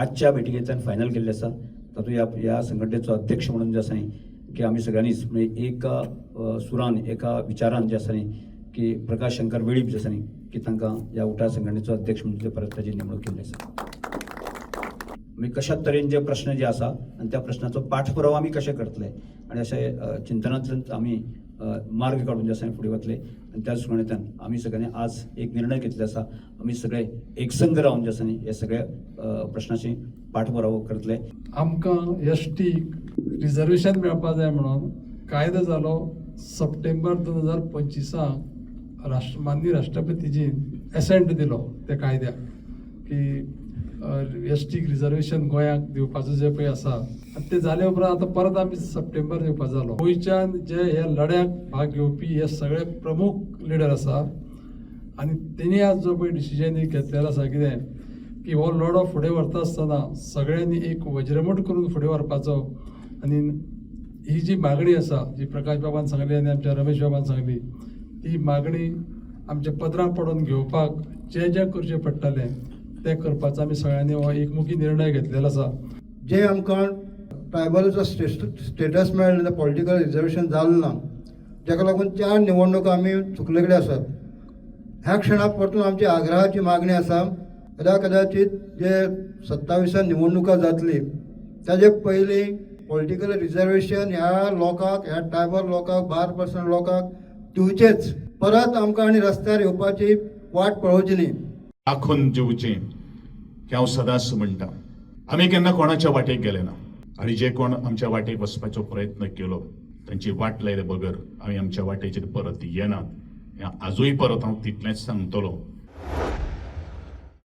आजच्या मिटिंगेंतल्यान फायनल केल्लें आसा. तातूंत ह्या संघटनेचो अध्यक्ष म्हणून जे आसा न्ही की आमी सगळ्यांनीच म्हणजे एका सुरान, एका विचारान जे आसा न्ही की प्रकाश शंकर वेळीप जे आसा न्ही की तांकां ह्या उटा संघटनेचो अध्यक्ष म्हणून ते परत ताची नेमणूक केल्ली आसा. म्हणजे कशा तरेन जे प्रश्न जे आसा आनी त्या प्रश्नाचो पाठपुरावा आमी कशें करतले आनी अशें चिंतनांतल्यान आमी मार्ग काडून जे आसा फुडें वतले. आनी त्याच सुनावणेंतल्यान आमी सगळ्यांनी आज एक निर्णय घेतले आसा, आमी सगळे एकसंघ रावन जे आसा न्ही हे सगळे प्रश्नाची पाठपुरावो करतले. आमकां एस टी रिजर्वेशन मेळपा जाय म्हणून कायदो जालो सप्टेंबर 2025 राष्ट्र माननीय राष्ट्रपतीजीन एसेंट दिलो त्या कायद्याक की एस टीक रिजर्वेशन गोंयाक दिवपाचो जे पळय आसा. आनी ते जाले उपरांत आतां परत आमी सप्टेंबर दिवपाचो जालो. गोंयच्यान जे ह्या लढ्याक भाग घेवपी हे सगळे प्रमुख लिडर आसा आनी तेणी आज जो पळय डिसिजन घेतलेलो आसा कितें की हो लढो फुडें व्हरता आसतना सगळ्यांनी एक वज्रमूठ करून फुडें व्हरपाचो. आनी ही जी मागणी आसा जी प्रकाश बाबान सांगली आनी आमच्या रमेश बाबान सांगली, ती मागणी आमच्या पदरां पडून घेवपाक जें जें करचें पडटलें तें करपाचो आमी सगळ्यांनी हो एकमुखी निर्णय घेतलेलो आसा. जे आमकां ट्रायबलाचो स्टेटस मेळ्ळें ना, पॉलिटिकल रिजर्वेशन जालें ना, जाका लागून चार निवडणुको आमी चुकले कडेन आसात. ह्या क्षणाक परतून आमची आग्रहाची मागणी आसा, कदा कदाचित जे 27 निवडणुका जातली ताजे पयलीं पॉलिटिकल रिजर्वेशन ह्या लोकांक, ह्या ट्रायबल लोकांक, 12% लोकांक दिवचेच. परत आमकां आनी रस्त्यार येवपाची वाट पळोवची न्ही. राखून दिवचें हें हांव सदांच म्हणटा. आमी केन्ना कोणाच्या वाटेक गेले ना आनी जे कोण आमच्या वाटेक वचपाचो प्रयत्न केलो तांची वाट लायले बगर आमी आमच्या वाटेचेर परत येनात. हें आजूय परत हांव तितलेंच सांगतलो.